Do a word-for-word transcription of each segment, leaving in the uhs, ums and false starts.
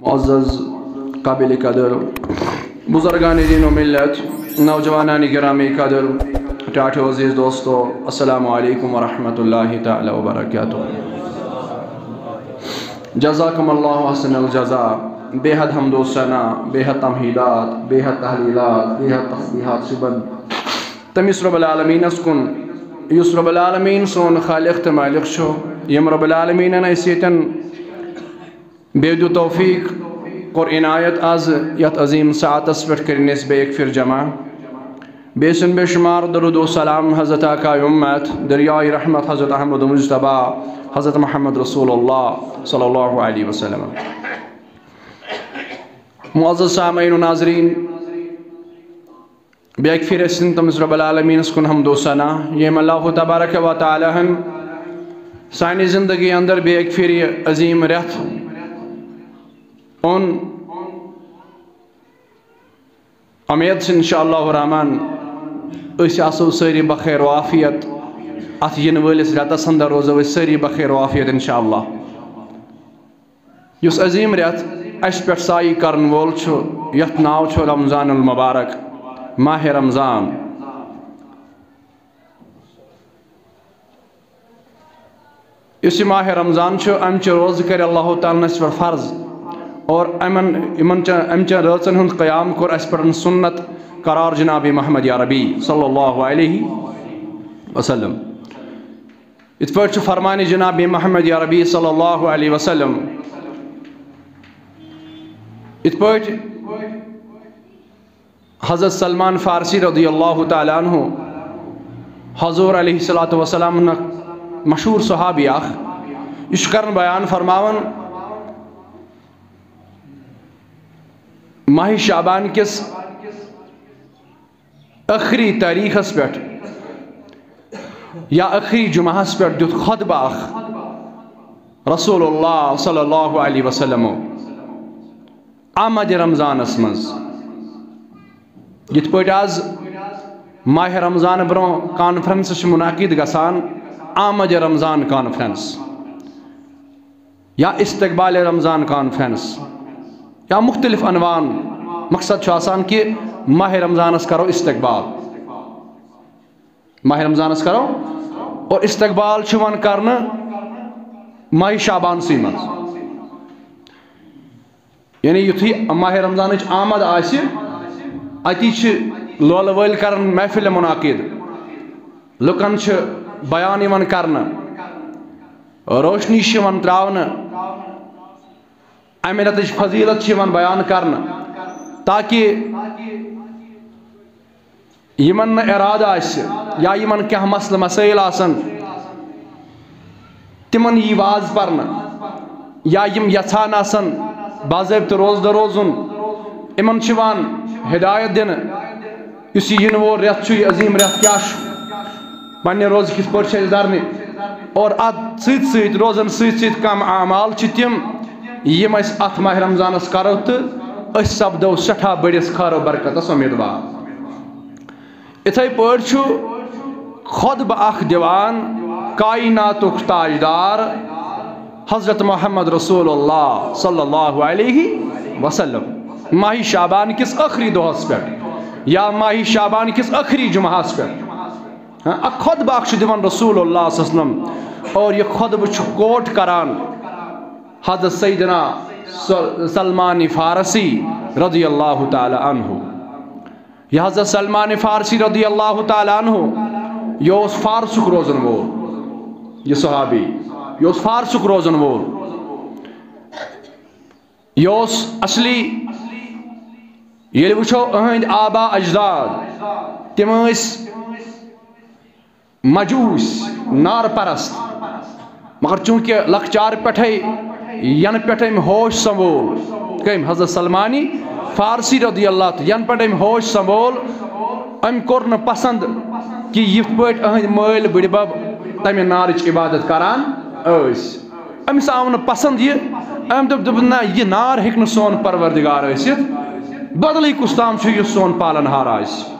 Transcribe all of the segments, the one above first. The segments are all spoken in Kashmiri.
معزز، قابل قدر بزرگان دین و ملت، نوجوانان گرامی قدر، ٹاٹھو عزیز دوستو، السلام علیکم ورحمۃ اللہ تعالی وبرکاتہ۔ جزاکم اللہ احسن الجزا۔ بے حد حمد و ثنا، بے حد تمہیدات، بے حد تحلیلات، بے حد تسبیحات شبن تمس رب العالمینس کن، یُس رب العالمین سون خالق تہٕ مالک چھُ، یم رب العالمینن اسہِ ییٚتٮ۪ن بیٚیہِ دیُت توفیق، کوٚر عنایت از یتھ عظیم ساعتس پٮ۪ٹھ کٔرِن أسۍ بیٚیہِ اکہِ پھِرِ جمع۔ بیٚیہِ سُنٛد بے شمار درود و سلام حضرت آقا امت، دریائے رحمت حضرت احمد مجتبیٰ، حضرت محمد رسول اللہ صلی اللہ علیہ وسلم۔ معزز سامعین و ناظرین، بیٚیہِ اکہِ پھِرِ ٲسِن تٔمِس رب العالمینس کُن حمد و ثنا، ییٚمۍ اللہ تبارک و تعالیٰ ہن سانہِ زندگی اندر بیٚیہِ اکہِ پھِرِ یہِ عظیم رٮ۪تھ اوٚن۔ امید چھِ انشاء اللہ الرحمن أسۍ آسو سٲری بخیر و عافیت، اتھ یِنہٕ وٲلِس رٮ۪تس اندر روزو أسۍ سٲری بخیر و عافیت انشاء اللہ۔ یُس عظیم رٮ۪تھ اَسہِ پٮ۪ٹھ سایہِ کرن وول چھُ، یَتھ ناو چھُ رمضان المبارک، ماہِ رمضان۔ یُس یہِ ماہِ رمضان چھُ، اَمہِ چہِ روزٕ کَرِ اللہ تعالیٰ ہن اَسہِ پٮ۪ٹھ فرض، اور یِمن، یِمن چہِ، اَمہِ چٮ۪ن رٲژن ہُنٛد قیام کوٚر اَسہِ پٮ۪ٹھ سُنت قرار جناب محمد عربی صلی اللہ علیہ وسلم۔ یِتھ پٲٹھۍ چھُ فرمان جناب محمد عربی صلی اللہ علیہ وسلم، یِتھ پٲٹھۍ حضرت سلمان فارسی رضی اللہ تعالیٰ عنہ، حضور علیہ الصلوۃ والسلام نہ مشہور صحابی اکھ، یہِ چھُ کران بیان فرماوان، ماہِ شعبان کِس ٲخری تاریخس پٮ۪ٹھ یا ٲخری جمعہس پٮ۪ٹھ دیُت خطبہ اکھ رسول اللہ صلی اللہ علیہ وسلم آمد رمضانس منٛز۔ یِتھ پٲٹھۍ از ماہِ رمضان برونٛہہ کانفرنس چھِ منعقد گژھان، آمد رمضان کانفرنس یا استقبال رمضان کانفرنس یا مختلف عنوان، مقصد چھُ آسان کہِ ماہِ رمضانس کرو استقبال، ماہِ رمضانس کرو، اور استقبال چھُ یِوان کرنہٕ ماہِ شعبانسٕے منٛز۔ یعنی یُتھُے ماہِ رمضانٕچ آمد آسہِ، اَتی چھِ لولہٕ وٲلۍ کران محفل منعقد، لُکن چھِ بیان یِوان کرنہٕ، روشنی چھِ یِوان تراونہٕ، اَمہِ رٮ۪تٕچ فضیلت چھِ یِوان بیان کرنہٕ، تاکہِ یِمن نہٕ ارادٕ آسہِ یا یِمن کینٛہہ مسلہٕ مسٲیِل آسن، تِمن یی واز پرنہٕ، یا یِم یژھان آسن باضٲبطہٕ روزدٕ روزُن، یِمن چھِ یِوان ہدایت دِنہٕ۔ یُس یہِ یِنہٕ وول رٮ۪تھ چھُ، یہِ عظیٖم رٮ۪تھ کیٛاہ چھُ، پننہِ روزٕ کِتھ پٲٹھۍ چھِ أسۍ درنہِ، اور اتھ سۭتۍ سۭتۍ، روزن سۭتۍ سۭتۍ، کم اعمال چھِ تِم، یِم أسۍ اتھ ماہِ رمضانس کرو تہٕ أسۍ سپدو سٮ۪ٹھاہ بٔڑِس خٲر و برکتس امیدوار۔ اِتھے پٲٹھۍ چھُ خطبہٕ اکھ دِوان کائناتُک تاجدار حضرت محمد رسول اللہ صلی اللہ علیہ وسلم، ماہِ شعبان کِس ٲخری دۄہس پٮ۪ٹھ یا ماہِ شعبان کِس ٲخری جمعہس پٮ۪ٹھ۔ ہاں، اکھ خطبہٕ اکھ چھُ دِوان رسول اللہ صلی اللہ علیہ وسلم، اور یہِ خطبہٕ چھُ کوٹ کران حضرت سیدنا س-، سلمان فارسی رضی اللہ تعالی عنہ۔ یہِ حضرت سلمان فارسی رضی اللہ تعالی عنہ، یہِ اوس فارسُک روزن وول، یہِ صحابی، یہِ اوس فارسُک روزن وول۔ یہِ اوس اصلی، ییٚلہِ وٕچھو، أہٕنٛدۍ آبا اجداد، تِم ٲسۍ مجوٗس، نار پرست۔ مگر چوٗنٛکہِ لۄکچارٕ پٮ۪ٹھَے، ینہٕ پٮ۪ٹھ أمۍ ہوش سنٛبھول، کٔمۍ؟ حضرت سلمانی فارسی رضی اللہ تعالیٰ، ینہٕ پٮ۪ٹھ أمۍ ہوش سنٛبھول، أمۍ کوٚر نہٕ پسنٛد کہِ یِتھ پٲٹھۍ أہٕنٛدۍ مٲلۍ بٕڈِبب تمہِ نارٕچ عبادت کران ٲسۍ۔ أمِس آو نہٕ پسنٛد یہِ۔ أمۍ دوٚپ، دوٚپُن، نہ، یہِ نار ہیٚکہِ نہٕ سون پروردگار ٲسِتھ، بدلٕے کُس تام چھُ یُس سون پالن ہار آسہِ۔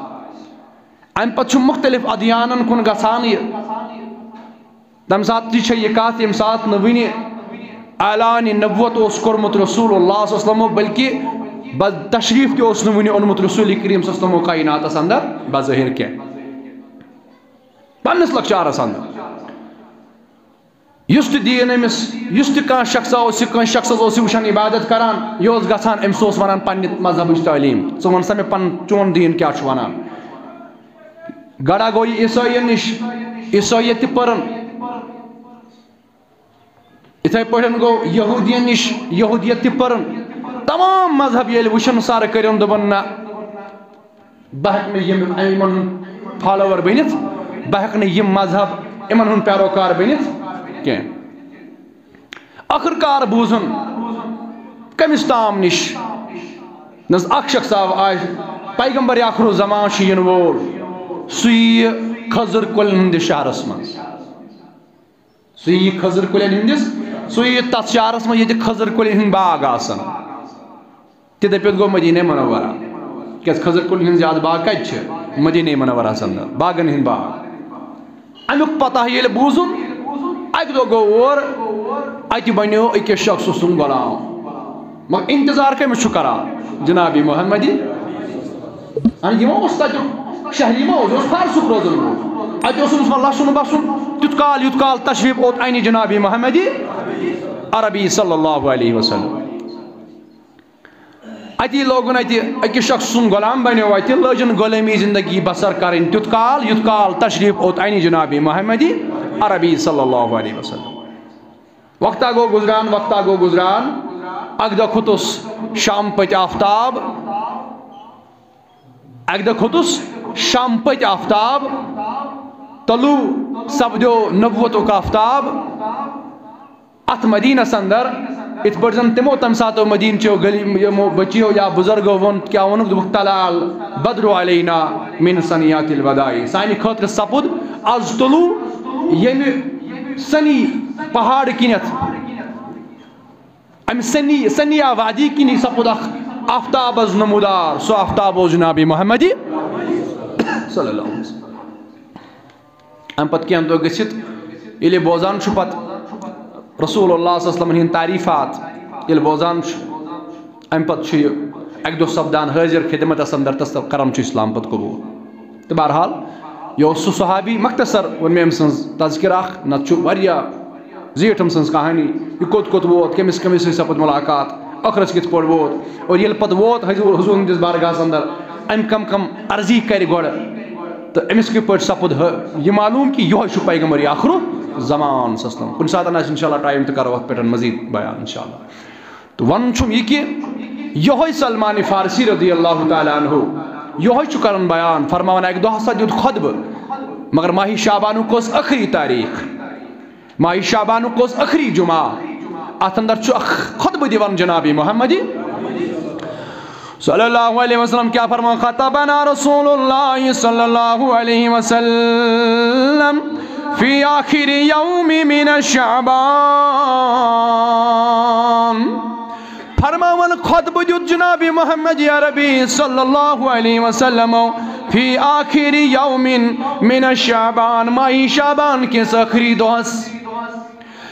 اَمہِ پتہٕ چھُ مُختٔلِف ادیانن کُن گژھان یہِ۔ تَمہِ ساتہٕ تہِ چھےٚ یہِ کَتھ، ییٚمہِ ساتہٕ نہٕ وٕنہِ اعلان نبوت اوس کوٚرمُت رسول اللہ صلی اللہ علیہ وسلمو، بلکہ بس تشریف تہِ اوس نہٕ وُنہِ اوٚنمُت رسول کریم صلی اللہ علیہ وسلمو کائناتس اندر بظٲہر کینٛہہ۔ پننِس لۄکچارس اندر یُس تہِ دیٖن أمِس، یُس تہِ کانٛہہ شخصا اوس، یہِ کٲنٛسہِ شخصس اوس یہِ وٕچھان عبادت کران، یہِ اوس گژھان، أمِس اوس ونان پننہِ مذہبٕچ تعلیٖم، ژٕ وَن سا مےٚ پنُن، چون دیٖن کیٛاہ چھُ ونان۔ گڑا گوٚو یہِ عیسٲیین نِش، عیسٲیت تہِ پٔرٕن۔ یِتھَے پٲٹھۍ گوٚو یہوٗدیَن نِش یہوٗدیت تہِ پٔرٕن۔ تمام مذہب ییٚلہِ وٕچھُن سارٕ کٔرِن، دوٚپُن، نہ، بہٕ ہٮ۪کہٕ نہٕ یِم، یِمَن ہُنٛد فالوور بٔنِتھ، بہٕ ہٮ۪کہٕ نہٕ یِم مذہب، یِمَن ہُنٛد پیروکار بٔنِتھ کینٛہہ۔ ٲخٕر کار بوٗزُن کٔمِس تام نِش، نہ حظ، اَکھ شخص آو، آسہِ پیغمبر آخر الزمان چھُ یِنہٕ وول، سُہ یِیہِ کھٔزٕر کُلٮ۪ن ہٕنٛدِس شہرَس منٛز۔ سُہ یی کھٔزٕر کُلٮ۪ن ہٕنٛدِس، سُہ یی تَتھ شہرَس منٛز ییٚتہِ کھٔزٕر کُلٮ۪ن ہٕنٛدۍ باغ آسَن۔ تہِ دٔپِتھ گوٚو مدینہ منورہ۔ کیٛازِ کھٔزٕر کُلٮ۪ن ہٕنٛدۍ زیادٕ باغ کَتہِ چھِ؟ مدینہ منورہَس اندر، باغَن ہٕنٛدۍ باغ۔ اَمیُک پتہ ییٚلہِ بوٗزُن، اَکہِ دۄہ گوٚو اور، اَتہِ بنیو أکِس شخصہٕ سُنٛد غلام۔ مگر انتظار کٔمِس چھُ کران؟ جناب محمدی۔ اہن، یہِ ما اوس تَتیُک شہری ما اوس، یہِ اوس فارسُک روزن وول۔ اَتہِ اوس أمِس وۄنۍ لَسُن بَسُن تیُتھ کال، یُتھ کال تشریف اوت اَنہِ جناب محمدی عربی صلی اللہ علیہ وسلم۔ اَتی لوگُن اَتہِ أکِس شخص سُنٛد غلام بنیو، اَتہِ لٲجِن غلٲمی زندگی بسر کرٕنۍ تیُتھ کال، یُتھ کال تشریف اوت اَنہِ جناب محمدی عربی صلی اللہ علیہ وسلم۔ وقتہ گوٚو گُزران، وقتہ گوٚو گُزران۔ اَکہِ دۄہ کھوٚتُس شام پٔتۍ آفتاب۔ اَکہِ دۄہ کھوٚتُس شام پٔتۍ آفتاب۔ طلوع سپدیو نبوتُک آفتاب۔ اَتھ مدینس اندر، یِتھ پٲٹھۍ زن تِمو تَمہِ ساتہٕ مدینہٕ چیو گلی، یِمو بچیو یا بُزرگو ووٚن، کیٛاہ ووٚنُکھ؟ دوٚپُکھ، "طلع البدر علینا من ثنیات الوداع"۔ سانہِ خٲطرٕ سپُد از طلوع، ییٚمہِ سنی پہاڑ کِنٮ۪تھ، امہِ سنی، سنیا وادی کِنی سپُد اکھ آفتاب از نمودار۔ سُہ آفتاب اوس جناب محمدی صلی اللہ علیہ وسلم۔ امہِ پتہٕ کینٛہہ دۄہ گٔژھِتھ ییٚلہِ بوزان چھُ پتہٕ رسول اللہ صلی اللہ علیہ وسلم ہٕنٛدۍ تعریٖفات ییٚلہِ بوزان چھُ، امہِ پتہٕ چھُ یہِ اکہِ دۄہ سپدان حٲضِر خدمتس اندر تہٕ کران چھُ اسلام پتہٕ قبوٗل۔ تہٕ بہرحال، یہِ اوس سُہ صحابی، مختصر ووٚن مےٚ أمۍ سٕنٛز تذکرہ اکھ، نتہٕ چھُ واریاہ زیٖٹھ أمۍ سٕنٛز کہانی، یہِ کوٚت کوٚت ووت، کٔمِس کٔمِس سۭتۍ سپُد مُلاقات، ٲخرس کِتھ پٲٹھۍ ووت، اور ییٚلہِ پتہٕ ووت حضور، حضور ہٕنٛدِس بارگاہس اندر، أمۍ کم کم عرضی کرِ گۄڈٕ، تہٕ أمِس کِتھ پٲٹھۍ سپُد ہہ-، یہِ معلوٗم کہِ یِہوٚے چھُ پیغمبر آخر الزمان صلی اللہ علیہ وسلم۔ کُنہِ ساتہٕ آسہِ انشاءاللہ ٹایم تہٕ کرو اتھ پٮ۪ٹھ مزید بیان انشاءاللہ۔ تہٕ وَنُن چھُم یہِ کہِ یِہوٚے سلمان فارسی رضی اللہ تعالیٰ عنہ، یِہوٚے چھُ کران بیان، فرماوان، اَکہِ دۄہ ہسا دیُت خطبہٕ، مگر ماہِ شعبانُک اوس ٲخری تاریخ، ماہِ شعبانُک اوس ٲخری جمعہ، اَتھ اندر چھُ اکھ خطبہٕ دِوان جناب محمدی صلی اللہ علیہ وسلم۔ کیا فرمان؟ خطبنا رسول اللہ صلی اللہ علیہ وسلم فی آخر یوم من شعبان۔ فرماوان خطبہٕ دیُت جناب محمد عربی صلی اللہ علیہ وسلم فی آخر یوم من شعبان، ماہِ شعبان کِس ٲخری دۄہس۔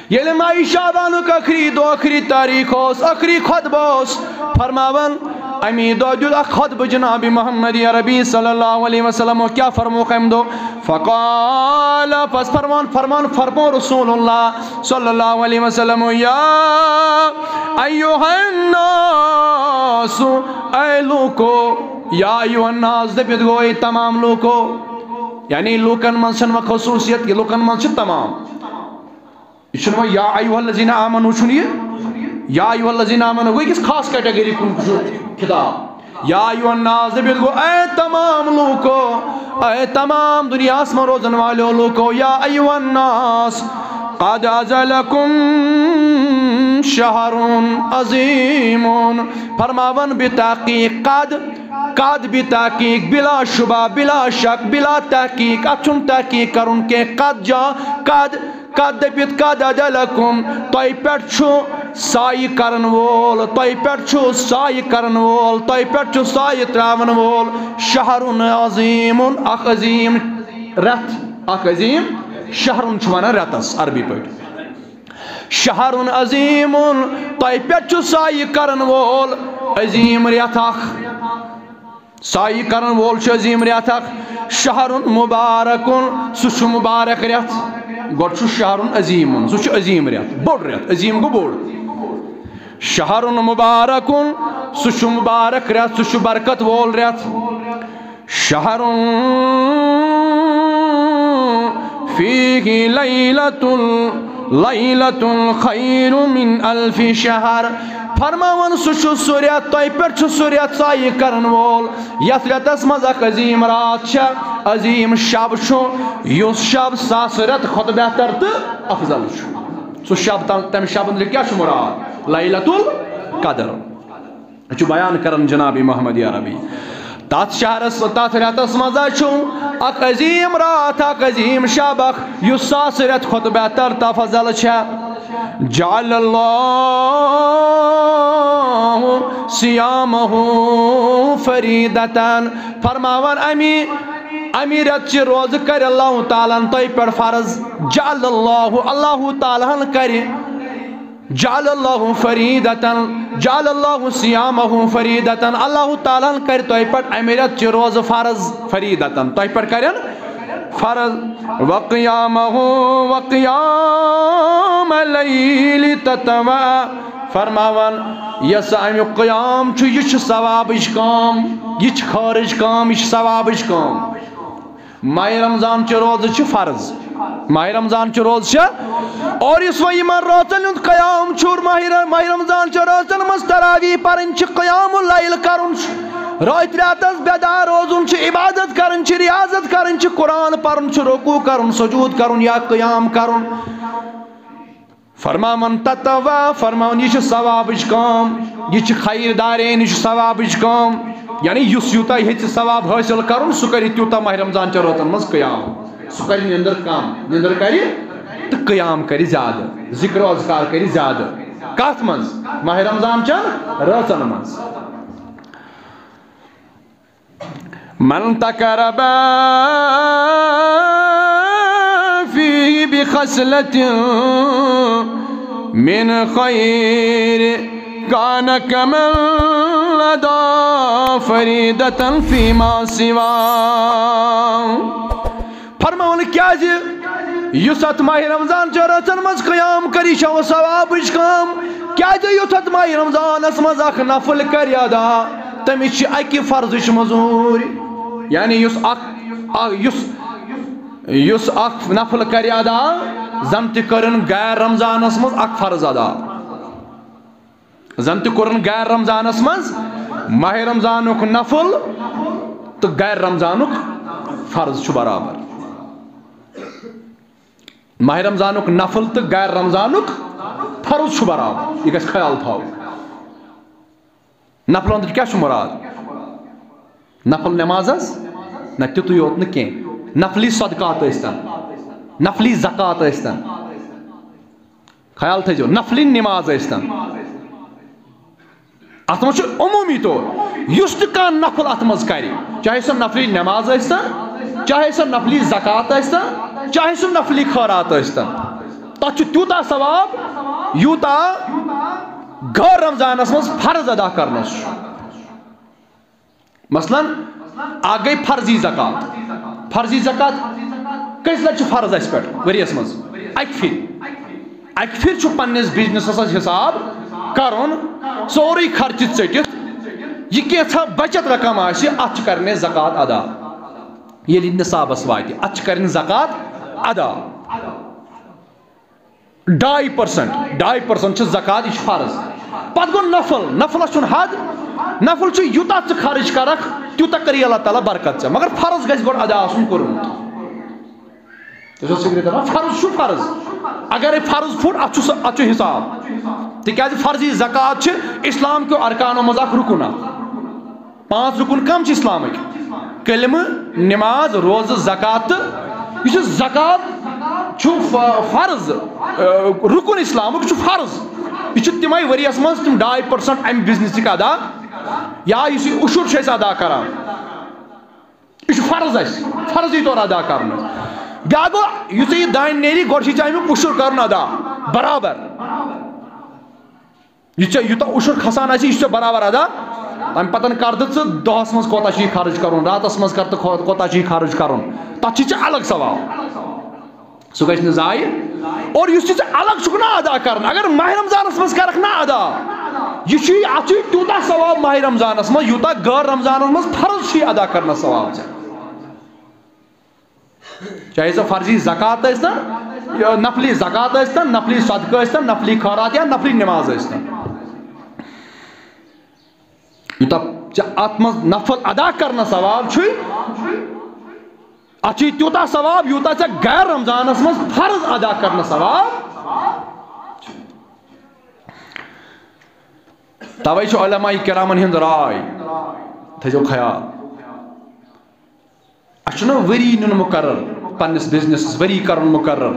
ییٚلہِ ماہِ شعبانُک ٲخری دۄہ، ٲخری تاریخ اوس، ٲخری خطبہٕ اوس فرماوان، امی دۄہ دیُت اکھ خطبہٕ جناب محمد عربی صلی اللہ علیہ وسلم۔ کیا فرمووُکھ امہِ دۄہ؟ فقال، پس فرمان، فرمان فرمو رسول اللہ صلی اللہ علیہ وسلم، یا ایھا الناس، اے لوکو، یا ایھا الناس دٔپِتھ گوٚو، اے تمام لوکو، یعنی لوکن منٛز چھنہٕ وۄنۍ خصوٗصیت، یہِ لوکن منٛز چھِ تمام۔ یہِ چھُنہٕ وۄنۍ یا ایھا الذین آمنو چھُنہٕ یہِ، یا ایھا الذین آمنو گوٚو أکِس خاص category کُن چھُ خطاب۔ یا ایھا الناس دٔپِتھ گوٚو، اے تمام لوٗکو، اے تمام دُنیاہَس منٛز روزن والیو لوٗکو، یا ایھا الناس، قد اذلکم شہر عظیم۔ فرماوان بتحقیق قد، قد بتحقیق، بلا شبہ، بلا شک، بلا تحقیق، اتھ چھُنہٕ تحقیق کرُن کینٛہہ، قد جا، قد قد دٔپِتھ، قد اذلکم، تۄہہِ پٮ۪ٹھ چھُ سایہِ کرن وول، تۄہہِ پٮ۪ٹھ چھُ سایہِ کرن وول، تۄہہِ پٮ۪ٹھ چھُ سایہِ تراون وول، شہر عظیم، اکھ عظیم رٮ۪تھ، اکھ عظیم شہر چھُ ونان رٮ۪تس عربی پٲٹھۍ۔ شہر عظیم، تۄہہِ پٮ۪ٹھ چھُ سایہِ کرن وول عظیم رٮ۪تھ اکھ۔ سایہِ کرن وول چھُ عظیم رٮ۪تھ اکھ۔ شہر مبارک، سُہ چھُ مبارک رٮ۪تھ۔ گۄڈٕ چھُ شہر عظیم، سُہ چھُ عظیم رٮ۪تھ، بوٚڑ رٮ۪تھ، عظیم گوٚو بوٚڑ۔ شہر مبارک، سُہ چھُ مبارک رٮ۪تھ، سُہ چھُ برکت وول رٮ۪تھ۔ شہر فیہ لیلۃ، لیلۃ خیر من الف شہر۔ فرماوان، سُہ چھُ سُہ رٮ۪تھ، تۄہہِ پٮ۪ٹھ چھُ سُہ رٮ۪تھ سایہِ کرن وول، یتھ رٮ۪تس منٛز اکھ عظیم راتھ چھےٚ، عظیم شب چھُ، یُس شب ساسہٕ رٮ۪تہٕ کھۄتہٕ بہتر تہٕ افضل چھُ۔ سُہ شب، تم-، تمہِ شب أنٛدرٕ کیٛاہ چھُ مراد؟ لیلۃ القدر۔ چھُ بیان کران جناب محمد عربی۔ تتھ شہرس، تتھ رٮ۪تس منٛز حظ چھُ اکھ عظیم راتھ، اکھ عظیم شب اکھ، یُس ساسہٕ رٮ۪تہٕ کھۄتہٕ بہتر تہٕ افضل چھےٚ۔ جعل اللہ صیامہ فریضة۔ فرماوان، امی، امی رٮ۪تہٕ چہِ روزٕ کرِ اللہ تعالیٰ ہن تۄہہِ پٮ۪ٹھ فرض۔ جعل اللہ، اللہ تعالیٰ ہن کرِ جعل اللہ فریضة، جعل اللہ صیامہ فریضة، اللہ تعالیٰ ہن کرِ تۄہہِ پٮ۪ٹھ اَمہِ رٮ۪تہٕ چہِ روزٕ فرض، فریضة، تۄہہِ پٮ۪ٹھ کرن فرض۔ وقیامہ، وقیام لیل تطوع۔ فرماوان، یۄس اَمیُک قیام چھُ، یہِ چھُ ثوابٕچ کٲم، یہِ چھِ خٲرٕچ کٲم، یہِ چھِ ثوابٕچ کٲم۔ ماہِ رمضان چہِ روزٕ چھِ فرض۔ ماہِ رمضان چہِ روزٕ چھِ، اور یُس وۄنۍ یِمن رٲژن ہُنٛد قیام چھُ، ماہِ ر-، ماہِ رمضان چہِ رٲژن منٛز تراویح پرٕنۍ چھِ، قیام اللیل کرُن چھُ، رٲتۍ راتس بیدار روزُن چھُ، عبادت کرٕنۍ چھِ، ریاضت کرٕنۍ چھِ، قرآن پرُن چھُ، رکوع کرُن، سجود کرُن یا قیام کرُن۔ فرماوان تطوع، فرماوان یہِ چھِ ثوابٕچ کٲم، یہِ چھِ خیر دارین، یہِ چھِ ثوابٕچ کٲم۔ یعنی یُس یوٗتاہ ییٚژھِ ثواب حٲصِل کرُن، سُہ کرِ تیوٗتاہ ماہِ رمضان چٮ۪ن رٲژن منٛز قیام۔ سُہ کرِ نِندٕر کم، نِندٕر کرِ تہٕ قیام کرِ زیادٕ، ذکر و اذکار کرِ زیادٕ۔ کتھ منٛز؟ ماہِ رمضان چٮ۪ن رٲژن منٛز۔ من تقرب فيه بخصلة من خير كان كمن أدى فريضة فيما سواه۔ فرماوان، کیازِ یُس اتھ ماہِ رمضان چہِ رٲژن منٛز قیام کرِ، یہِ چھےٚ ثوابٕچ کٲم۔ کیازِ یُتھ اتھ ماہِ رمضانس منٛز اکھ نفل کرِ ادا، تٔمِس چھِ اکہِ فرضٕچ مٔزوٗرۍ۔ یعنی یُس اکھ، اکھ، یُس، یُس اکھ نفل کرِ ادا، زن تہِ کٔرٕن غیر رمضانس منٛز اکھ فرض ادا۔ زن تہِ کوٚرُن غیر رمضانس منٛز ماہِ رمضانُک نفل تہٕ غیر رمضانُک فرض چھُ برابر۔ ماہِ رمضانُک نفل تہٕ غیر رمضانُک فرض چھُ برابر، یہِ گژھِ خیال تھاوُن۔ نفلن اندر کیٛاہ چھُ مراد؟ نفل نماز حظ؟ نہ، تیُتُے یوت نہٕ کینٛہہ، نفلی صدقات ٲسۍتن، نفلی زکوٰۃ ٲسۍتن، خیال تھٲیزیو، نفلی نماز ٲسۍتن۔ اتھ منٛز چھُ عموٗمی طور یُس تہِ کانٛہہ نفل اتھ منٛز کرِ، چاہے سۄ نفلی نماز ٲسۍتن، چاہے سۄ نفلی زکوٰۃ ٲسۍتن، چاہے سُہ نفلی خٲرات ٲسۍتن، تتھ چھُ تیوٗتاہ ثواب یوٗتاہ غٲر رمضانس منٛز فرض ادا کرنس چھُ۔ مثلاً، اکھ گٔے فرضی زکوٰۃ۔ فرضی زکوٰۃ کٔژِ لٹہِ چھِ فرض اسہِ پٮ۪ٹھ ؤریَس منٛز؟ اکہِ پھِرِ۔ اکہِ پھِرِ چھُ پننِس بزنسس حساب کرُن، سورُے خرچہِ ژٔٹِتھ، یہِ کینٛژھا بچت رقم آسہِ، اتھ چھِ کرٕنۍ اسہِ زکوٰۃ ادا۔ ییٚلہِ یہِ نصابس واتہِ، اتھ چھِ کرٕنۍ زکوٰۃ ادا۔ ڈاے پرسنٹ، ڈاے پرسنٹ چھِ زکوٰۃ، یہِ چھُ فرض۔ پتہٕ گوٚو نفل، نفلس چھُنہٕ حد، نفل چھُ یوٗتاہ ژٕ خرٕچ کرکھ، تیوٗتاہ کری اللہ تعالیٰ برکت ژےٚ، مگر فرض گژھِ گۄڈٕ ادا آسُن کوٚرمُت۔ تُہۍ چھِو فِکرِ تران؟ فرض چھُ فرض، اگرے فرض پھُٹ، اتھ چھُ سُہ، اتھ چھُ حساب، تِکیازِ فرضی زکوٰۃ چھِ اسلام کیو ارکانو منٛز اکھ رُکُن اکھ۔ پانٛژھ رُکُن کم چھِ اسلامٕکۍ؟ کلمہٕ، نماز، روزٕ، زکوٰۃ تہٕ یُس یہِ زکوٰۃ چھُ ف-، فرض، آ، رُکُن اسلامُک چھُ فرض۔ یہِ چھُ تِمے ؤریَس منٛز تِم ڈاے پرسنٹ امہِ بزنسٕکۍ ادا، یا یُس یہِ عشر چھُ أسۍ ادا کران، یہِ چھُ فرض اَسہِ، فرضی طور ادا کرُن۔ بیٛاکھ گوٚو، یُتھُے یہِ دانہِ نیرِ، گۄڈٕ چھُ ژےٚ اَمیُک عشر کرُن ادا۔ برابر۔ یہِ ژےٚ یوٗتاہ عُشُر کھسان آسی، یہِ چھُ ژےٚ برابر ادا۔ تَمہِ پَتہٕ کر تہٕ ژٕ دۄہَس منٛز کوٗتاہ چھُے خرٕچ کَرُن، راتَس منٛز کر تہٕ کو-، کوٗتاہ چھُے خرٕچ کَرُن، تَتھ چھُے ژےٚ الگ ثواب۔ سُہ گژھِ نہٕ ضایع۔ اور یُس تہِ ژےٚ الگ چھُکھ نا ادا کَرُن، اگر ماہِ رمضانَس منٛز کَرَکھ نا ادا، یہِ چھُے، اَتھ چھُے تیوٗتاہ ثواب ماہِ رمضانَس منٛز، یوٗتاہ غٲر رمضانَس منٛز فرض چھُے ادا کَرنَس ثواب ژےٚ۔ چاہے سۄ فرضی زکوٰۃ ٲسۍ تن، یا نفلی زکوٰۃ ٲسۍ تن، نفلی صدقہٕ ٲسۍ تن، نفلی خٲرات یا نفلی نماز ٲسۍ تن۔ یوٗتاہ ژےٚ اتھ منٛز نفل ادا کرنس ثواب چھُے، اتھ چھُے تیوٗتاہ ثواب، یوٗتاہ ژےٚ غیر رمضانس منٛز فرض ادا کرنس ثواب۔ توے چھُ علماء کرامن ہُنٛد راے، تھٲیزیو خیال۔ اَسہِ چھُنہ ؤری نیُن مُقرر، پننِس بزنسَس ؤری کَرُن مُقرر،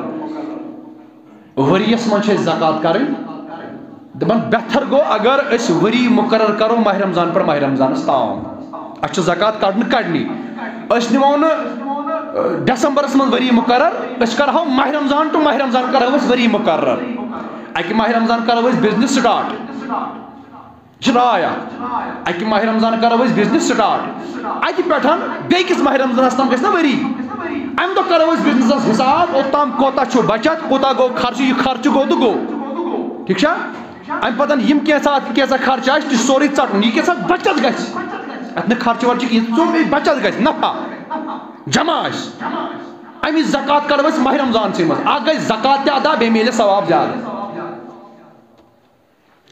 ؤریَس منٛز چھِ اَسہِ زکوٰۃ کَرٕنۍ۔ دَپان بہتر گوٚو اگر أسۍ ؤری مُقرر کَرو ماہِ رمضان پٮ۪ٹھ ماہِ رمضانَس تام۔ اَسہِ چھُ زکوٰۃ کَڑنہٕ کَڑنی۔ أسۍ نِمو نہٕ، اَ، ڈسمبرَس منٛز ؤری مُقرر، أسۍ کَرہو ماہِ رمضان to ماہِ رمضان کَرہو أسۍ ؤری مُقرر۔ اَکہِ ماہِ رمضان کَرو أسۍ بزنس سٹارٹ۔ یہِ چھِ راے اکھ۔ اَکہِ ماہِ رمضان کرو أسۍ بزنس سٹارٹ۔ اَتہِ پٮ۪ٹھ بیٚیہِ کِس ماہِ رمضانس تام گژھِ نہ ؤری۔ اَمہِ دۄہ کرو أسۍ بزنسس حساب، اوٚتام کوٗتاہ چھُ بچت، کوٗتاہ گوٚو خرچہٕ، یہِ خرچہٕ گوٚو تہٕ گوٚو۔ ٹھیٖک چھا؟ اَمہِ پتہٕ یِم کینٛژھا، اَتھ کینٛژھا خرچہٕ آسہِ، تہِ چھُ سورُے ژٹُن۔ یہِ کینٛژھا بچت گژھِ۔ اَتھ نہٕ خرچہٕ ورچہٕ کِہیٖنۍ، ژوٚم یہِ بچت گژھِ، نفع جمع آسہِ۔ اَمِچ زکوٰۃ کرو أسۍ ماہِ رمضانسٕے منٛز۔ اکھ گژھِ زکوٰۃ تہِ ادا، بیٚیہِ میلہِ ثواب زیادٕ۔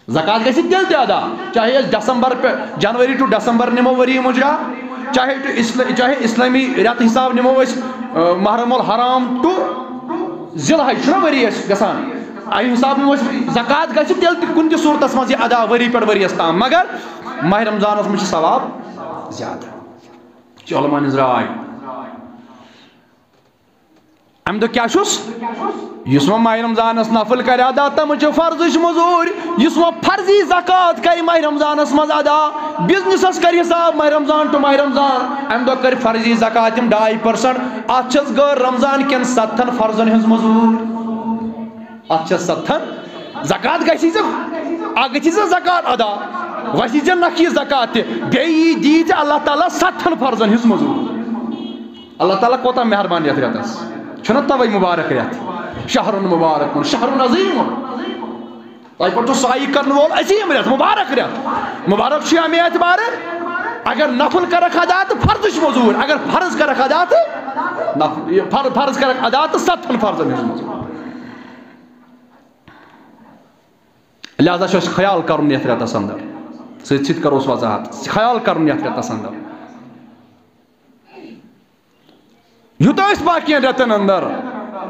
زکوٰۃ گژھِ تیٚلہِ تہِ ادا، چاہے أسۍ دسمبر پہ-، جنوری to دسمبر نِمو ؤری مُجرا، چاہے to اسل-، چاہے اسلٲمی رٮ۪تہٕ حساب نِمو أسۍ، آ، محرم الحرام to ذی الحج، چھُنہ ؤری اَسہِ گژھان، اَمہِ حساب نِمو أسۍ۔ زکوٰۃ گژھِ تیٚلہِ تہِ کُنہِ تہِ صوٗرتس منٛز یہِ ادا ؤری پٮ۪ٹھ ؤریَس تام، مگر ماہِ رمضانس منٛز چھِ ثواب زیادٕ۔ یہِ چھِ علماء ہٕنٛز راے۔ اَمہِ دۄہ کیٛاہ چھُس؟ یُس وۄنۍ ماہِ رمضانس نفل کرِ ادا، تَمہِ چھِ فرضٕچ مٔزوٗرۍ۔ یُس وۄنۍ فرضی زکوٰۃ کرِ ماہِ رمضانس منٛز ادا، بزنسس کرِ حساب ماہِ رمضان to ماہِ رمضان، اَمہِ دۄہ کرِ فرضی زکوٰۃ یِم ڈاے percent، اَتھ چھَس غٲر رمضان کٮ۪ن ستتھن فرضن ہٕنٛز مٔزوٗرۍ۔ اَتھ چھَس ستتھن، زکوٰۃ گژھی ژےٚ، اکھ گژھی ژےٚ زکوٰۃ ادا، وۄنۍ ژےٚ نقی زکوٰۃ تہِ، بیٚیہِ یی دی ژےٚ اللہ تعالیٰ ستتھن فرضن ہٕنٛز مٔزوٗرۍ۔ اللہ تعالیٰ کوتاہ مہربان یتھ رٮ۪تس۔ چھُنہ توے مبارک رٮ۪تھ؟ شہر مبارک، شہر عظیم۔ تۄہہِ پٮ۪ٹھ چھُ سایہِ کرن وول عظیم رٮ۪تھ، مبارک رٮ۪تھ۔ مبارک چھُ اَمہِ اعتبارٕ، اگر نفل کرکھ ادا تہٕ فرضٕچ مٔزوٗرۍ، اگر فرض کرکھ ادا تہٕ نف-، یہِ فر-، فرض کرکھ ادا تہٕ ستتھن فرضن ہٕنٛز مٔزوٗرۍ۔ لہذا چھُ اَسہِ خیال کرُن یتھ رٮ۪تس اندر، سۭتۍ سۭتۍ کرو أسۍ وضاحت، خیال کرُن یتھ رٮ۪تس اندر۔ یوٗتاہ أسۍ باقین رٮ۪تن اندر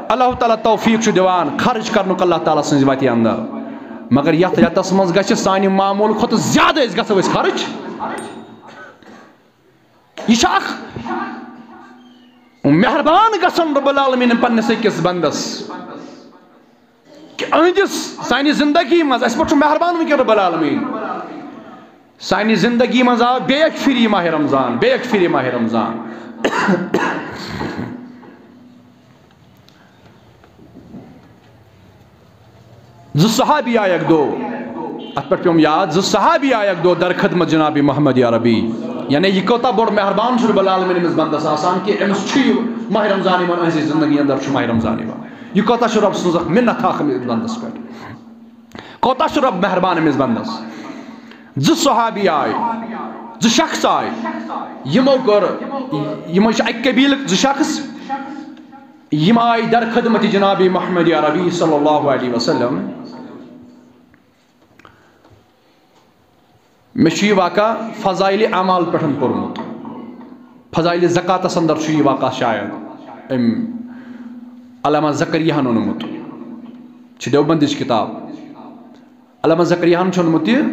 اللہ تعالیٰ توفیٖق چھُ دِوان خرٕچ کرنُک اللہ تعالیٰ سٕنٛزِ وتہِ اندر، مگر یتھ رٮ۪تس منٛز گژھِ سانہِ معموٗل کھۄتہٕ زیادٕ أسۍ گژھو أسۍ خرٕچ۔ یہِ چھُ اکھ مہربان گژھن رب العالمین پننِس أکِس بندس، کہِ أہٕنٛدِس سانہِ زندگی منٛز اَسہِ پٮ۪ٹھ چھُ مہربان وٕنکیٚن رب العالمین۔ سانہِ زندگی منٛز آو بیٚیہِ اکہِ پھِرِ یہِ ماہِ رمضان، بیٚیہِ اکہِ پھِرِ یہِ ماہِ رمضان۔ زٕ صحابی آے اکہِ دۄہ، اتھ پٮ۪ٹھ پیوٚم یاد، زٕ صحابی آے اکہِ دۄہ در خدمت جناب محمد عربی۔ یعنی یہِ کوٗتاہ بوٚڑ مہربان چھُ رب العالمین أمِس بندس آسان کہِ أمِس چھُ یہِ ماہِ رمضان یِوان، أہٕنٛزِ زندگی اندر چھُ ماہِ رمضان یِوان۔ یہِ کوٗتاہ چھُ رب سٕنٛز اکھ مِنت اکھ أمِس بندس پٮ۪ٹھ۔ کوٗتاہ چھُ رب مہربان أمِس بندس۔ زٕ صحابی آے، زٕ شخص آے، یِمو کٔر، یِمو چھِ اکہِ قبیلٕکۍ زٕ شخص، یِم آے در خدمت جناب محمد عربی صلی اللہ علیہ وسلم۔ مےٚ چھُ یہِ واقعہ فضائل اعمال پٮ۪ٹھ پوٚرمُت۔ فضائل زکاتس اندر چھُ یہِ واقعہ شاید أمۍ علامہ زکریاہن اوٚنمُت۔ چھِ دیوبندٕچ کِتاب۔ علامہ زکریاہن چھُ اوٚنمُت یہِ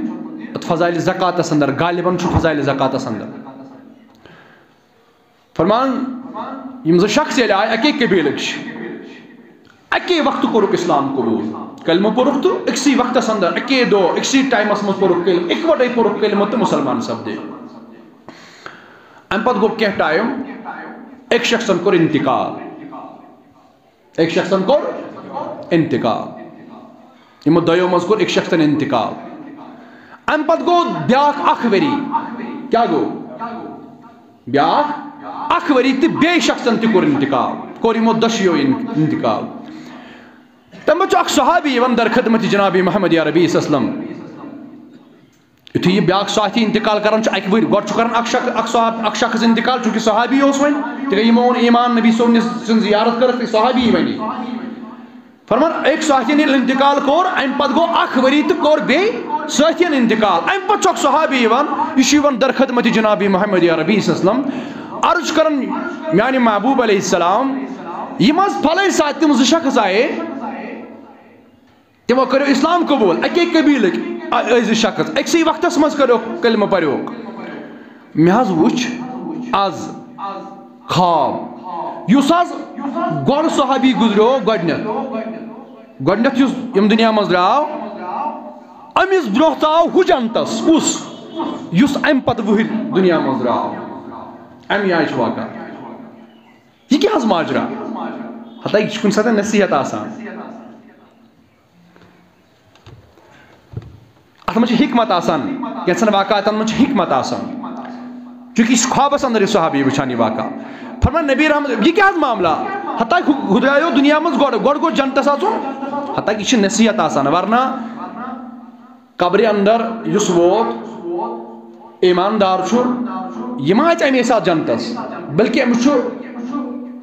اَتھ فضائل زکاتس اندر، غالباً چھُ فضائل زکاتس اندر۔ فرمان، یِم زٕ شخص ییٚلہِ آے اَکے قبیٖلٕکۍ چھِ، اَکے وقتہٕ کوٚرُکھ اِسلام قبوٗل، کلمہٕ پوٚرُکھ تہٕ أکسٕے وقتس اندر، اَکے دۄہ، أکسٕے ٹایمس منٛز پوٚرُکھ کلمہٕ، اِکوٹے پوٚرُکھ کلمہٕ تہٕ مُسلمان سپدے۔ اَمہِ پتہٕ گوٚو کینٛہہ ٹایم، أکۍ شخصن کوٚر انتقال، أکۍ شخصن کوٚر انتقال۔ یِمو دۄیو منٛز کوٚر أکۍ شخصن انتقال۔ اَمہِ پتہٕ گوٚو بیٛاکھ اکھ ؤری۔ کیٛاہ گوٚو؟ بیٛاکھ اکھ ؤری تہٕ بیٚیہِ شخصن تہِ کوٚر انتقال، کوٚر یِمو دۄشیو ان-، انتقال۔ تَمہِ پتہٕ چھُ اکھ صحابی یِوان در خدمت جناب محمد عربی صلی اللہ علیہ وسلم۔ یُتھُے یہِ بیٛاکھ ساتھی انتقال کران چھُ، اَکہِ ؤرۍ گۄڈٕ چھُ کران اکھ شخ-، اکھ صحاب-، اکھ شخص انتقال، چونکہ صحابی اوس وۄنۍ، تِکیٛازِ یِمو ووٚن ایمان نبی صٲب سٕنٛز زیارت کٔرٕکھ، تہٕ صحابی بنی۔ فرمان، أکۍ ساتھی ییٚلہِ انتقال کوٚر، اَمہِ پتہٕ گوٚو اکھ ؤری تہٕ کوٚر بیٚیہِ ساتھین انتقال۔ اَمہِ پتہٕ چھُ اکھ صحابی یِوان، یہِ چھُ یِوان در خدمت جناب محمد عربی صلی اللہ علیہ وسلم، عرض چھُ کران، میانہِ محبوب علیہ السلام، یِم حظ پھلٲنۍ ساتہٕ تِم زٕ شخص آیے، تِمو کٔرِو اسلام قبول، اَکے قبیلٕکۍ، آ، ٲسۍ زٕ شخص، أکسٕے وقتس منٛز کٔرِو کلمہٕ پریوگ۔ مےٚ حظ وُچھ از خواب، یُس حظ گۄڈٕ صحابی گُزریو گۄڈٕنیتھ، گۄڈٕنیتھ یُس یِم دُنیا منٛز درٛاو، أمِس برونٛہہ ژاو ہُہ جنتس، کُس؟ یُس اَمہِ پتہٕ وُہٕرۍ دُنیا منٛز درٛاو۔ اَمہِ آیہِ چھُ واقعہ۔ یہِ کیٛاہ حظ ماجرا؟ ہتا یہِ چھُ کُنہِ ساتہٕ نصیحت آسان۔ اتھ منٛز چھِ حکمت آسان، کینٛژن واقعاتن منٛز چھِ حکمت آسان۔ چونکہ یہِ چھُ خوابس اندر یہِ صحابی وٕچھان یہِ واقعہ۔ فرمان نبی رحمت، یہِ کیٛاہ حظ معاملہ؟ ہتا ہُہ-، ہُہ درٛایو دُنیا منٛز گۄڈٕ، گۄڈٕ گوٚو جنتس اژُن۔ ہتا یہِ چھِ نصیحت آسان، ورنہ قبرِ اندر یُس ووت، ایماندار چھُ، یہِ ما اژِ اَمے ساتہٕ جنتس، بلکہ أمِس چھُ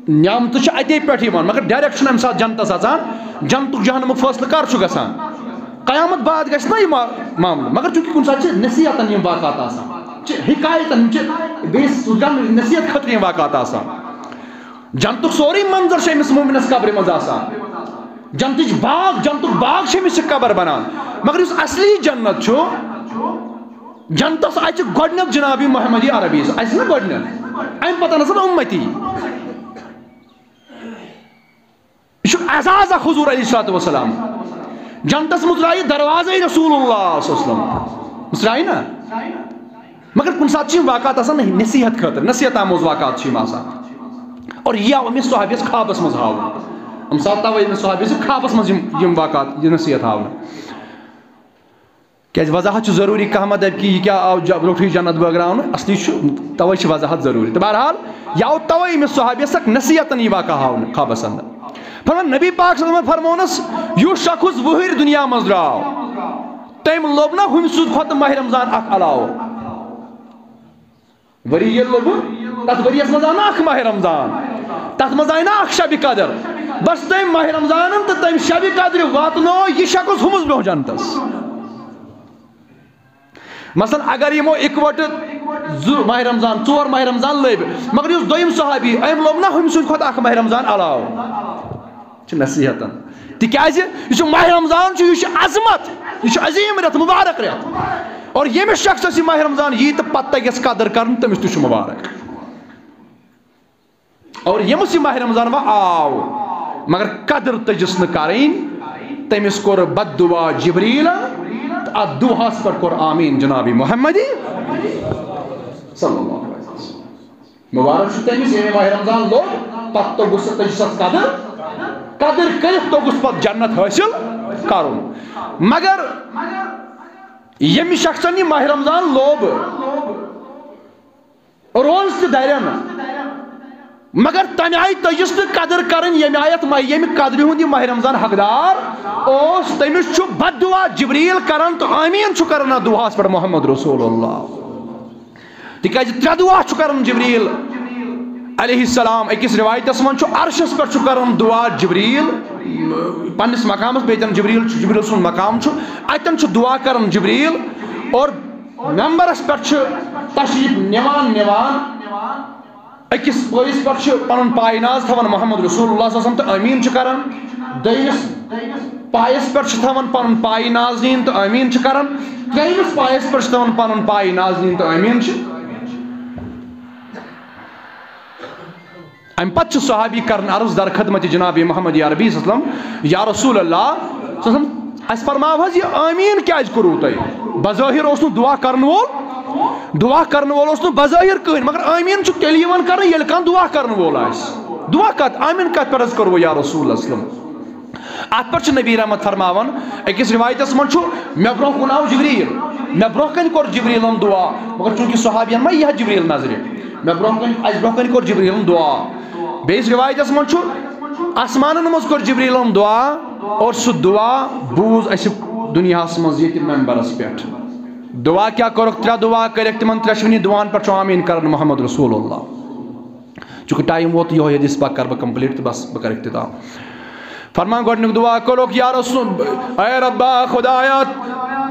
نعمتہٕ چھِ اَتے پٮ۪ٹھ یِوان، مگر direct چھُنہٕ اَمہِ ساتہٕ جنتس اژان۔ جنتُک جہنمُک فٲصلہٕ کر چھُ گژھان؟ قیامت بعد گژھِ نا یہِ ما-، معاملہٕ۔ مگر چونکہ کُنہِ ساتہٕ چھِ نصیحتن یِم واقعات آسان، چھِ حکایتن، یِم چھِ بیٚیِس نصیحت خٲطرٕ یِم واقعات آسان۔ جنتُک سورُے منظر چھُ أمِس مومنس قبرِ منٛز آسان۔ جنتٕچ باغ، جنتُک باغ چھُ أمِس یہِ قبر بنان۔ مگر یُس اصلی جنت چھُ، جنتس اژِ گۄڈٕنیتھ جناب محمد عربی، اژِ نہ گۄڈٕنیتھ، امہِ پتہٕ نسا امتی۔ یہِ چھُ اعزاز اکھ حضور علیہ الصلوۃ والسلام۔ جنتس منٛز درٛایہِ دروازے رسول اللہ صلی اللہ علیہ وسلم۔ منٛز درٛایہِ نا؟ مگر کُنہِ ساتہٕ چھِ یِم واقعات آسان نہ-، نصیحت خٲطرٕ، نصیحت آموز واقعات چھِ یِم آسان۔ اور یہِ آو أمِس صحابیس خوابس منٛز ہاونہٕ۔ اَمہِ ساتہٕ تَوَے أمِس صحابیس چھِ خوابس منٛز یِم، یِم واقعات، یہِ نصیحت ہاونہٕ۔ کیٛازِ وضاحت چھُ ضروٗری، کانٛہہ ما دَپہِ کہِ یہِ کیٛاہ آو ج-، برونٛٹھٕے جنت بٲگراونہٕ، اصلی چھُ، تَوَے چھِ وضاحت ضروٗری۔ تہٕ بہرحال، یہِ آو تَوَے أمِس صحابیس اکھ نصیحتن یہِ واقعہ ہاونہٕ خوابس اندر۔ فرمان نبی پاک صلی اللہ علیہ وسلم فرمونس، یُس شخص وُہٕرۍ دُنیا منٛز درٛاو، تٔمۍ لوٚب نہ ہُمہِ سُنٛد کھۄتہٕ ماہِ رمضان اکھ علاوٕ۔ ؤری ییٚلہِ لوٚبُن، تَتھ ؤریَس منٛز آو نہ اکھ ماہِ رمضان، تَتھ منٛز آیہِ نہ اکھ شبِ قدر۔ بس تٔمۍ ماہِ رمضانن تہٕ تٔمۍ شبِ قدرِ واتنو یہِ شخص ہُمِس برونٛہہ جنتس۔ مثلاً اگر یِمو اِکوٹہٕ زٕ ماہِ رمضان، ژور ماہِ رمضان لٔبۍ، مگر یُس دوٚیِم صحابی، أمۍ لوٚب نہ ہُمہِ سٕنٛدِ کھۄتہٕ اکھ ماہِ رمضان علاوٕ۔ چھِ نصیحتن۔ تِکیٛازِ یہِ چھُ ماہِ رمضان چھُ، یہِ چھُ عظمت، یہِ چھُ عظیٖم رٮ۪تھ، مُبارک رٮ۪تھ۔ اور ییٚمِس شخصس یہِ ماہِ رمضان یی تہٕ پتہٕ تگٮ۪س قدر کرُن، تٔمِس تہِ چھُ مُبارک۔ اور ییٚمِس یہِ ماہِ رمضان وۄنۍ آو، مگر قدر تٔجِس نہٕ کرٕنۍ، تٔمِس کوٚر بد دعا جبریٖلن، تہٕ اتھ دُعاہس پٮ۪ٹھ کوٚر آمیٖن جناب محمدی صلی اللہ علیہ وسلم۔ مُبارک چھُ تٔمِس، ییٚمۍ ماہِ رمضان لوٚب، پتہٕ توٚگُس، تٔمِس ٲس قدر، قدر کٔرِتھ توٚگُس پتہٕ جنت حٲصِل کرُن۔ مگر ییٚمہِ شخصن یہِ ماہِ رمضان لوٚب، روزٕ تہِ دَرٮ۪ن، مگر تَمہِ آیہِ تٔجِس نہٕ قدر کرٕنۍ، ییٚمہِ آیتھ ماہِ، ییٚمہِ قدرِ ہُنٛد یہِ ماہِ رمضان حقدار اوس، تٔمِس چھُ بد دعا جبریٖل کران تہٕ آمیٖن چھُ کران اَتھ دُعاہَس پٮ۪ٹھ محمد رسول اللہ۔ تِکیٛازِ ترٛےٚ دُعا چھُ کران جبریٖل علیہ السلام۔ أکِس رِوایتَس منٛز چھُ عرشَس پٮ۪ٹھ چھُ کران دُعا جبریٖل، پنٛنِس مقامَس، بیٚیہِ تَن جبریٖل چھُ، جبریٖل سُنٛد مقام چھُ، اَتٮ۪ن چھُ دُعا کران جبریٖل۔ اور ممبرَس پٮ۪ٹھ چھُ تشریٖف نِوان، نِوان۔ أکِس پٲیِس پٮ۪ٹھ چھُ پنُن پاے ناز تھاوان محمد رسول اللہ صلی اللہ علیہ وسلم تہٕ آمیٖن چھُ کران۔ دوٚیمِس پایَس پٮ۪ٹھ چھُ تھاوان پنُن پاے نازنیٖن تہٕ آمیٖن چھُ کران۔ ترٛیٚیِمِس پایَس پٮ۪ٹھ چھُ تھاوان پنُن پاے نازنیٖن تہٕ آمیٖن چھُ۔ اَمہِ پتہٕ چھُ صحابی کران عرض در خدمت جناب محمد عربی صلی اللہ علیہ وسلم، یا رسول اللہ صلی اللہ علیہ وسلم، اَسہِ فرماو حظ، یہِ آمیٖن کیٛازِ کوٚروٕ تۄہہِ؟ بظٲہِر اوس نہٕ دُعا کرن وول، دُعا کرن وول اوس نہٕ بظٲہِر کٕہٕنۍ، مگر آمیٖن چھُ تیٚلہِ یِوان کرنہٕ، ییٚلہِ کانٛہہ دُعا کرن وول آسہِ۔ دُعا کتھ، آمیٖن کتھ پٮ۪ٹھ حظ کوٚروٕ یا رسول اللہ صلی اللہ علیہ وسلم؟ اتھ پٮ۪ٹھ چھُ نبی رحمت فرماوان، أکِس روایتس منٛز چھُ، مےٚ برونٛہہ کُن آو جبریل، مےٚ برونٛہہ کنہِ کوٚر جبریلن دعا، مگر چوٗنٛکہِ صحابین ما یِیہِ ہا جبریل نظرِ، مےٚ برونٛہہ کنہِ، اسہِ برونٛہہ کنہِ کوٚر جبریلن دعا۔ بیٚیِس روایتس منٛز چھُ، آسمانن منٛز کوٚر جبریلن دعا، اور سُہ دعا بوٗز اسہِ دُنیاہس منٛز ییٚتہِ منبرس پٮ۪ٹھ۔ دعا کیٛاہ کٔرٕکھ؟ ترٛےٚ دعا کٔرِکھ تِمن ترٛٮ۪شوٕنی دعاہن پٮ۪ٹھ چھُ آمیٖن کران محمد رسول اللہ۔ چونکہ ٹائم ووت، یہوے حدیث پاک کرٕ بہٕ کمپلیٖٹ تہٕ بس، بہٕ کرٕ اختتام۔ فرمان گۄڈنیُک دعا کوٚرُکھ، یا رسول، اے ربا خدایا،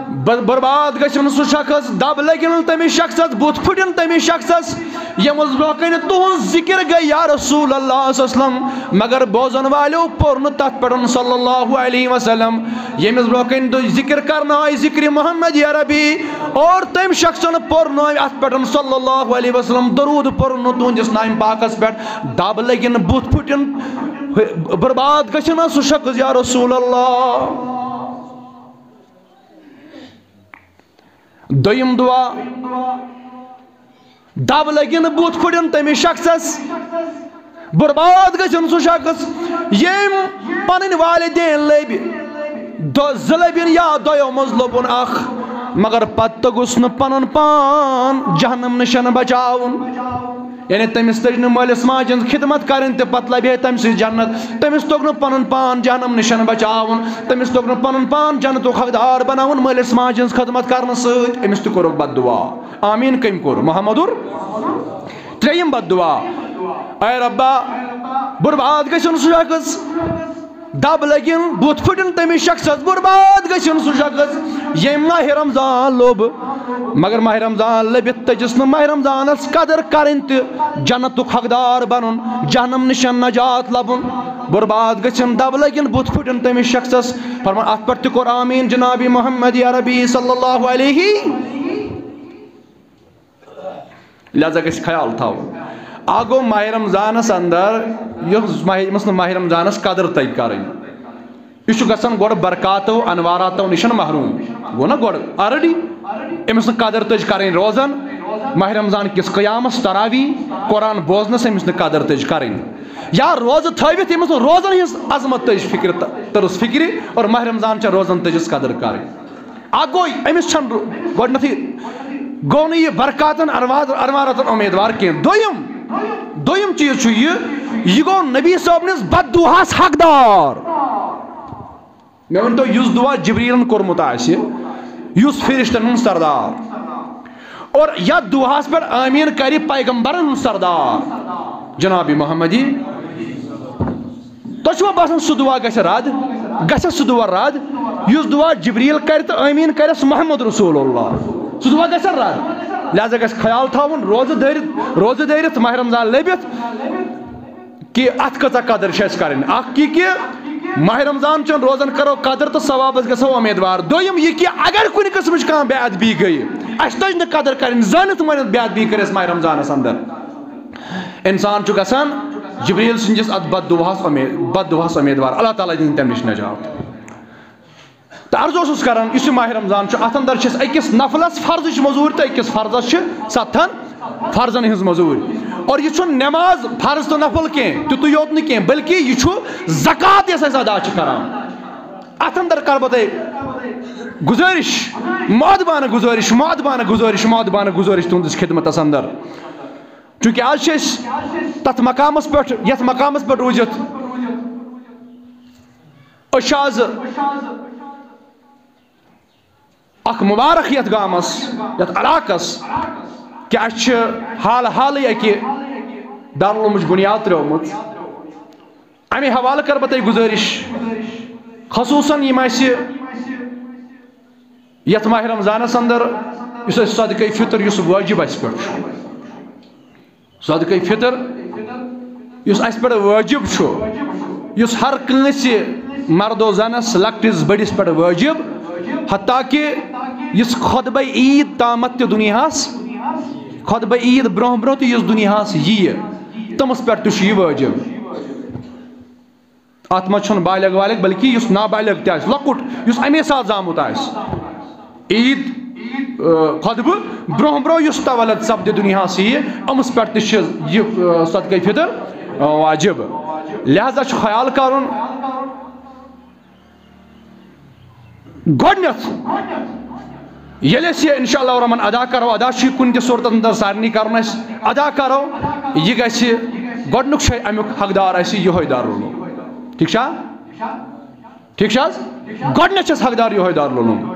ب-، برباد گژھن سُہ شخص، دب لگن تٔمِس شخصس، بُتھ پھُٹن تٔمِس شخصس، ییٚمِس برونٛہہ کنہِ تُہنٛز ذکر گٔے یا رسول اللہ صلی اللہ علیہ وسلم، مگر بوزن والیو پوٚر نہٕ تتھ پٮ۪ٹھ صلی اللہ علیہ وسلم، ییٚمِس برونٛہہ کنہِ تُہۍ ذکر کرنہٕ آے ذکر محمد یا ربی، اور تٔمۍ شخصن پوٚر نہٕ اتھ پٮ۪ٹھ صلی اللہ علیہ وسلم درود پوٚر نہٕ تُہنٛدِس نامہِ پاکس پٮ۪ٹھ، دب لگن، بُتھ پھُٹن، برباد گژھِ نا سُہ شخص یا رسول اللہ۔ دوٚیِم دعا، دب لگن، بُتھ پھُٹن تٔمِس شخصس، برباد گژھن سُہ شخص ییٚمۍ پنٕنۍ والدین لٔبۍ، دۄ-، زٕ لٔبِن یا دۄیو منٛز لوٚبُن اکھ، مگر پتہٕ توٚگُس نہٕ پنُن پان جہنم نِشن بچاوُن۔ یعنی تٔمِس تٔج نہٕ مٲلِس ماجہِ ہٕنٛز خدمت کرٕنۍ تہٕ پتہٕ لبہِ ہے تٔمۍ سٕنٛز جنت۔ تٔمِس توٚگ نہٕ پنُن پان جہنم نِشن بچاوُن، تٔمِس توٚگ نہٕ پنُن پان جنتُک حقدار بناوُن مٲلِس ماجہِ ہٕنٛز خدمت کرنہٕ سۭتۍ۔ أمِس تہِ کوٚرُکھ بد دعا۔ آمیٖن کٔمۍ کوٚر؟ محمد۔ ترٛیٚیِم بد دعا، اے ربا، برباد گژھن سُہ شخص، دب لگن، بُتھ پھُٹن تٔمِس شخصس، برباد گژھن سُہ شخص ییٚمۍ ماہِ رمضان لوٚب، مگر ماہِ رمضان لٔبِتھ تٔجِس نہٕ ماہِ رمضانس قدر کرٕنۍ تہٕ جنتُک حقدار بنُن، جہنم نِشن نجات لبُن۔ برباد گژھن، دب لگن، بُتھ پھُٹن تٔمِس شخصس۔ فرمان، اتھ پٮ۪ٹھ تہِ کوٚر آمیٖن جناب محمد یا ربی صلی اللہ علیہ۔ لہذا گژھِ خیال تھاوُن۔ اکھ گوٚو ماہِ رمضانس اندر، یۄس ماہِ، ییٚمِس نہٕ ماہِ رمضانس قدر تگہِ کرٕنۍ، یہِ چھُ گژھان گۄڈٕ برکاتو انواراتو نِش محروم۔ گوٚو نا گۄڈٕ already أمِس نہٕ قدر تٔج کرٕنۍ روزن، ماہِ رمضان کِس قیامس، تراویح، قرآن بوزنس أمِس نہٕ قدر تٔج کرٕنۍ، یا روزٕ تھٲوِتھ أمِس نہٕ روزن ہٕنٛز عظمت تٔج فکرِ، تٔرٕس فکرِ، اور ماہِ رمضان چٮ۪ن روزن تٔجِس قدر کرٕنۍ۔ اکھ گوٚو، أمِس چھَنہٕ رو-، گۄڈٕنیتھٕے گوٚو نہٕ یہِ برکاتن انوار-، انواراتن امیدوار کینٛہہ۔ دوٚیِم، دوٚیِم چیٖز چھُ یہِ، یہِ گوٚو نبی صٲبنِس بد دُعاہس حقدار۔ مےٚ ؤنۍ تو، یُس دُعا جبریٖلن کوٚرمُت آسہِ، یُس فرشتن ہُنٛد سردار، اور یتھ دُعاہس پٮ۪ٹھ آمیٖن کرِ پیغمبرن ہُنٛد سردار جناب محمدی، تۄہہِ چھُوا باسان سُہ دُعا گژھِ رد؟ گژھِ سُہ دُعا رد یُس دُعا جبریل کرِ تہٕ آمیٖن کرٮ۪س محمد رسول اللہ؟ سُہ دُعا گژھِ رد؟ لہذا گژھِ خیال تھاوُن، روزٕ دٲرِتھ، روزٕ دٲرِتھ، ماہِ رمضان لٔبِتھ، کہِ اتھ کۭژاہ قدر چھِ اَسہِ کرٕنۍ۔ اکھ یہِ کہِ ماہِ رمضان چٮ۪ن روزن کرو قدر تہٕ ثوابس گژھو امیدوار۔ دوٚیِم یہِ کہِ اگر کُنہِ قٕسمٕچ کانٛہہ بے ادبی گٔیہِ، اَسہِ تٔج نہٕ قدر کرٕنۍ، زٲنِتھ مٲنِتھ بے ادبی کٔر اَسہِ ماہِ رمضانس اندر، انسان چھُ گژھان جبریل سٕنٛدِس اتھ بد دُعاہس اُمید-، بد دُعاہس امیدوار۔ اللہ تعالیٰ دِنۍ تمہِ نِش نجات۔ تہٕ عرض اوسُس کران، یُس یہِ ماہِ رمضان چھُ، اتھ اندر چھِ أسۍ أکِس نفلس فرضٕچ مٔزوٗرۍ تہٕ أکِس فرضس چھِ ستتھن فرضن ہٕنٛز مٔزوٗرۍ۔ اور یہِ چھُنہٕ نماز فرض تہٕ نفل کینٛہہ، تیُتُے یوت نہٕ کینٛہہ، بلکہِ یہِ چھُ زکوٰۃ یۄس أسۍ ادا چھِ کران۔ اتھ اندر کرٕ بہٕ تۄہہِ گُزٲرِش، مؤدبانہٕ گُزٲرِش، مؤدبانہٕ گُزٲرِش، مؤدبانہٕ گُزٲرِش تُہنٛدِس خدمتس اندر۔ چونکہ آز چھِ أسۍ تتھ مقامس پٮ۪ٹھ، یتھ مقامس پٮ۪ٹھ روٗزِتھ أسۍ چھِ آز اکھ مبارک یتھ گامس، یتھ علاقس، کہ اسہِ چھِ حال حالٕے اکہِ دارالعلومٕچ بنیاد ترٲومٕژ۔ امہِ حوالہٕ کرٕ بہٕ تۄہہِ گُزٲرِش، خصوٗصاً یِم اسہِ یتھ ماہِ رمضانس اندر یُس اسہِ صدقے فطر یُس واجب اسہِ پٮ۪ٹھ چھُ، صدقے فطر یُس اسہِ پٮ۪ٹھ واجب چھُ، یُس ہر کٲنٛسہِ مرد و زنس، لۄکٹِس بٔڑِس پٮ۪ٹھ واجب، حتیٰ کہ یُس خطبہ عید تامتھ تہِ دُنیاہس، خطبہ عید برونٛہہ برونٛہہ تہِ یُس دُنیاہس یِیہِ، تٔمِس پٮ۪ٹھ تہِ چھُ یہِ واجب۔ اتھ منٛز چھُنہٕ بالغ والغ، بلکہِ یُس نابالغ تہِ آسہِ، لۄکُٹ، یُس امے ساتہٕ زامُت آسہِ، عید، آ، خطبہٕ برونٛہہ برونٛہہ یُس تولد سپدِ دُنیاہس یِیہِ، أمِس پٮ۪ٹھ تہِ چھِ یہِ، آ، صدقے فطر، آ، واجب۔ لہذا چھُ خیال کرُن، گۄڈٕنیتھ ییٚلہِ أسۍ یہِ انشاء اللہ الرحمن ادا کرو، ادا چھُ یہِ کُنہِ تہِ صورتس اندر سارنٕے کرُن اَسہِ، ادا کرو، یہِ گژھِ گۄڈٕنیُک چھُ اَمیُک حقدار اَسہِ یِہوٚے دارالعلوم۔ ٹھیٖک چھا؟ ٹھیٖک چھا حظ؟ گۄڈٕنیتھ چھُ اَسہِ حقدار یِہوٚے دارالعلوم۔